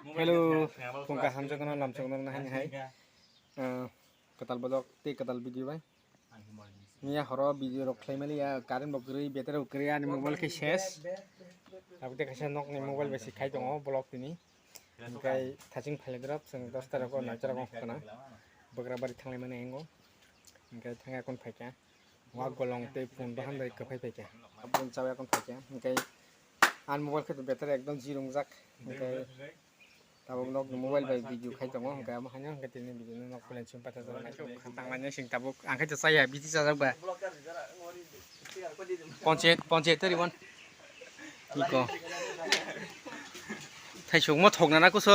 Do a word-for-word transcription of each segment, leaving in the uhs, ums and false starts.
Hello, phung kaham jotono lamsok nokna hani hai. Ah, kwtal bodok tei kwtal video bai. Miya horo video rok khlai mani ya, current bo kwrwi, battery bo kwrwi, ani mobile khe ses. Abo tei kaisa nokni mobile bai se khai tongo vlog tini. Hingkai thaching phailaidrop, chwng dosta rogo, noita rogo wngkha na. Bagrabari thanglai mani hingo. Hingkai thangya kon phaikha. Wa golong tei phone bahan bai kwphai phaikha. Aboni chawi akon phaikha. Hingkai ani mobile khe battery ekdom zero wngjak. Hingkai tabuk nok mobile bai video khai tongo. Hingkai amo haino hingkai tini video no nok kulen sim patha jora naisuk. Tangmani sing tabuk ang khe chaya bisi chajak ba. Ponche, ponche tari wan. Iko. Thaisuk mo thok nana kuso.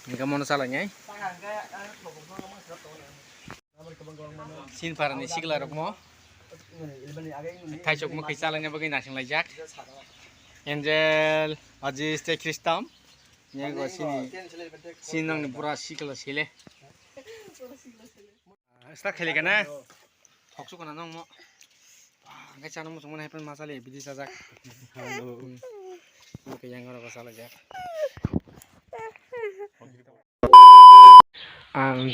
Hingkai mono chalai nai. Sinpara ni sikla rok mo. Thaisuk mo khe chalai na bagwi nasing laijak. Angel, Aziz tei Kristam. Nego sini, sini nang ni bura sikla sile. Start khaili kana? Thok su kana nang mo. Ang khe chana muchung mani hai phano ma chali bidi chajak. Hello. Hmm. Ang khe yang oro chalaijak. Ang,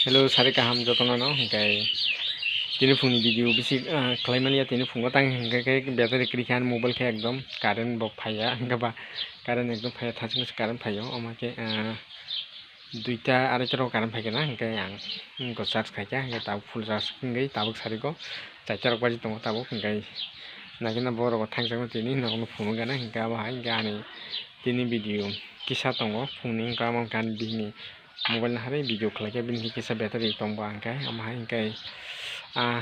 hello, sari kaham jotono no, hingkai tini phungni video bisi, ah, khlai mani ya, tini phungo tang hingkai khe battery kwrwi khe ani mobile khe ekdom current bo phaiya, hingkhe ba current ekdom phaiya, thaching se current phaio, omo khe, ah, duita araita rok current phaikhe na, hingkhe ang, hmm, go charge khaikha, hingkhe tabuk full charge wngwi tabuk sari go chaita rok baji tongo tabuk, hingkhe naikhe na borok bo thangjakno tini nokno phunukgana, hingkhe abo hai hingkhe ani tini video kisa tongo phungni, hingkhe amo wngkha ani bihikni mobile no hai video khlaikhe bini kisa battery tongba hingkhe amo hai hingkhe, ah,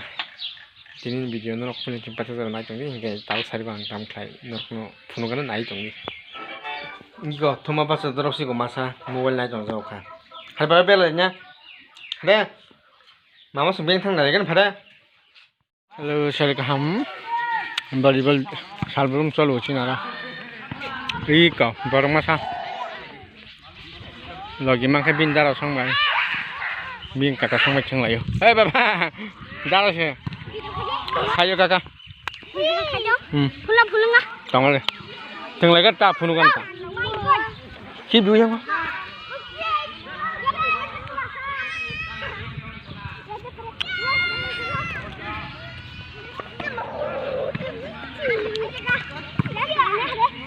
tini video norok phone ni patha jora nai tongdi hingkhe tabuk sari bo ang tamo khlai norokno phunukgana nai tongdi. Ego thuma basa dorok sigo masa mobile nai tong jao kha. Hai ba belai nya. Re. Mama sung beng thang nai gana phare. Hello, sari kaham. Volleyball salbrum cholo chinara. Iko borok masa. Logi mankhe bini dara song bai. Bini kaka song bai thwng laio. Hey baba. Dara se. Hayo kaka. Hmm. Phunga phunga. Tongole. Thwng lai ta phunu gan ta. Ki du yang.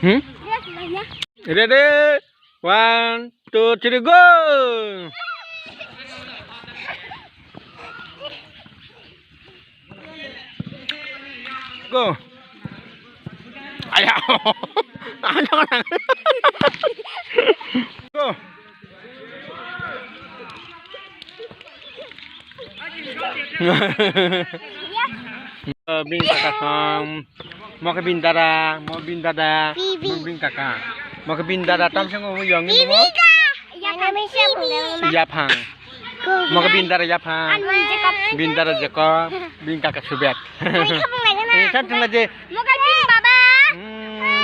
Hmm? Ready? One, two, three, go! Go! Aya! Go! Bini kaka sam. Mo khe bini dada, mo bini dada, mo bini kaka. Mo khe bini dada, tam se mo yong ni mo. Yaphang. Mo khe bini dada yaphang. Bini dada Jacob, bini kaka Subet. Kan tengla je. Mo khe bini baba.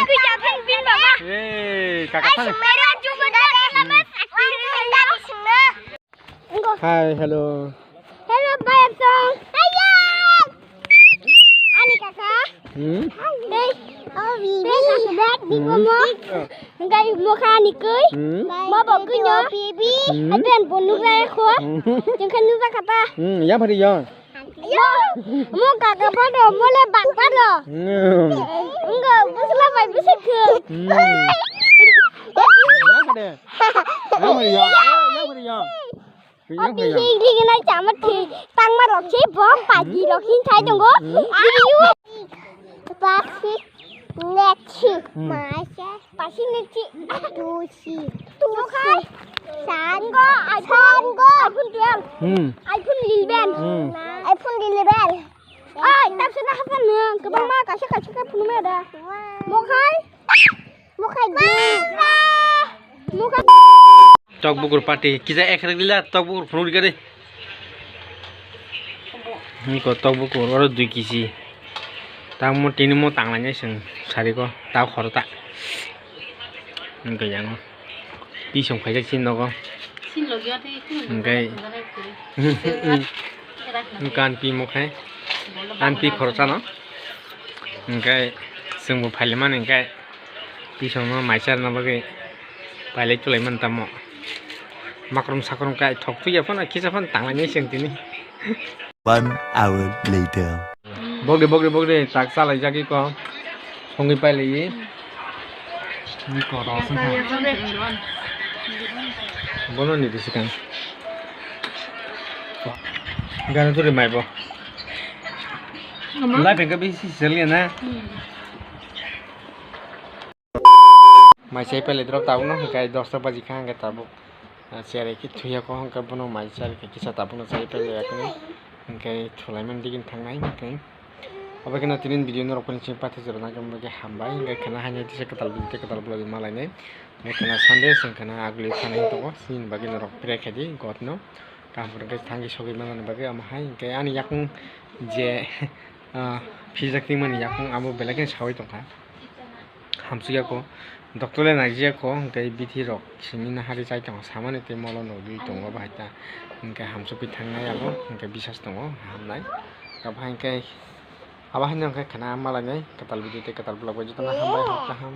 Kuya khe bini baba. Eh, kaka phang. Hi, hello. Hello, bayar song. Ayo. Ani kaka. Hmm? Dei. Oh, bibi. Dei, kaka, dei, bibi mo. Enggak, mo kani kui. Hmm? Mo bo kui nyo. Bibi. Hmm? Aduan bonuk raya ko. Hmm? Jengkan nuka kata. Hmm, ya, pari ya. Yo, mo kaka pado, mo le bak pado. Hmm. Enggak, busla bai busik. Hmm. Ya, pari. Ya, pari ya. Ya, pari ya. Ati hing hing nai chama thi tangma rok se bom paji rok hing thai tongo. Pasi nechi. Maisa. Pasi nechi. Tusi. Tusi. Sango. Sango. iPhone twelve. Hmm. iPhone eleven. Hmm. iPhone eleven. Ai, tapsana hasan nang. Kebang ma kaisa kaisa ka phunuma da. Mokhai. Mokhai. Mokhai. Tok bukur party kisa ek rek lila tok bukur phunuk rikade. Niko tok bukur oro dui kisi. Tamo tini mo tanglai nai seng sariko ta khoro ta. Niko yango. Ti song khaijak sini nogo. Hingke hingke anpi mokhe anpi khoroksa no hingke chwngbo phailimani hingke tisongno mai charwna bagwi Pailai tulai man tamo. Makrum sakrum kai thok tuya phano kisa phano tanglai nai seng tini. One hour later. Bogde, bogde, bogde, tak chalai jagwi ko. Songwi pailai. Ni ko ro sung kha. Bono ni disi kan. Gana turi mai bo. Lai pengka bisi sel ya na. Mai sai pailai drop tabuk no hingkai dosta baji kha hingkai tabuk. Ah, cherai khe thuya ko hingkai bono mai chari khe kisa tabuk no chari pailai yakni. Hingkai thulai man digin thangnai hingkai. Obo kheno tinin video norok kuni chini pathai jora nai khe hambai hingkai khana haino tisa kwtal video tei kwtal vlog malainai. Hingkai khana Sunday chwng khana aguli thani tongo chini bagwi norok pray khaidi God no. Kaham hwnkhe thangwi sogwi manani bagwi omo hai hingkai ani yakung je, ah, phijak tongmani yakung abo belai kheno sawi tongkha. Hamsukya ko, doctor le naijak ko, hingke bithi rok simi nahari chai tongo, samani tei molo nogwi tongo bahai ta, hingke hamsukwi thangnai abo, hingke bisas tongo, hamnai. Abo hai hingke, abo haino hingke khana malainai, kwtal video tei kwtal vlog bai jotono hambai hor kaham.